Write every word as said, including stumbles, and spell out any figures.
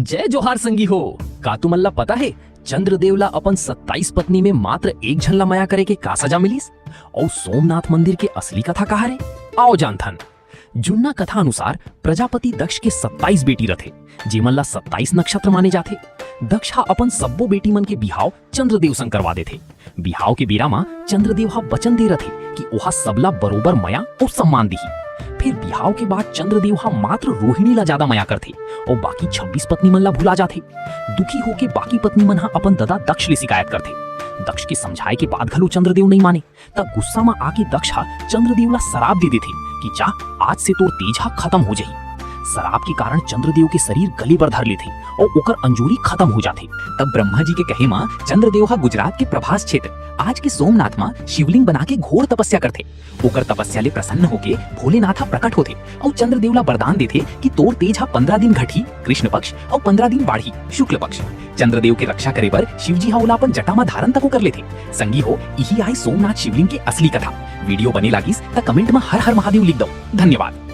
जय जोहार संगी हो। का तुमन ला पता हे, चंद्रदेव ला अपन सत्ताईस पत्नी में मात्र एक झन ला मया करे के का सजा मिलिस? अउ सोमनाथ मंदिर के असली कथा का हरे? आओ जानथन। जुन्ना कथा अनुसार प्रजापति दक्ष के सत्ताईस बेटी रथे, जेमन ला सत्ताईस नक्षत्र माने जाथे। दक्ष हा अपन सब्बो बेटी मन के बिहाव चंद्रदेव संग करवा देथे। बिहाव के बेरा म चंद्रदेव हा वचन दे रथे कि ओहा सबला बरोबर मया अउ सम्मान दिही। फेर बिहाव के बाद चंद्रदेव हा मात्र रोहिणी ला जादा मया करथे अउ बाकी छब्बीस पत्नी मन ला भुला जाथे। दुखी होके बाकी पत्नी मन हा अपन ददा दक्ष ले शिकायत करथे। दक्ष के समझाए के बाद घलो चंद्रदेव नइ माने, त गुस्सा म आके दक्ष हा चंद्रदेव ला सराप दे देथे कि जा, आज से तोर तेज हा खत्म हो जाही। सराप के कारण चंद्रदेव के शरीर गले बर धर लेथे अउ ओकर अंजोरी खत्म हो जाथे। तब ब्रह्मा जी के कहे म चंद्रदेव हा गुजरात के प्रभास क्षेत्र, आज के सोमनाथ म शिवलिंग बना के घोर तपस्या करथे। ओकर तपस्या ले प्रसन्न होके भोलेनाथ हा प्रकट होथे अउ चंद्रदेव ला वरदान देथे कि तोर तेज हा पंद्रह दिन घटही कृष्ण पक्ष अउ पंद्रह दिन बाढ़ही शुक्ल पक्ष। चंद्रदेव के रक्षा करे बर शिवजी हा ओला अपन जटा म धारण तको कर लेथे। संगी हो, इही आय सोमनाथ शिवलिंग के असली कथा। वीडियो बने लागिस त कमेंट म हर हर महादेव लिख दव। धन्यवाद।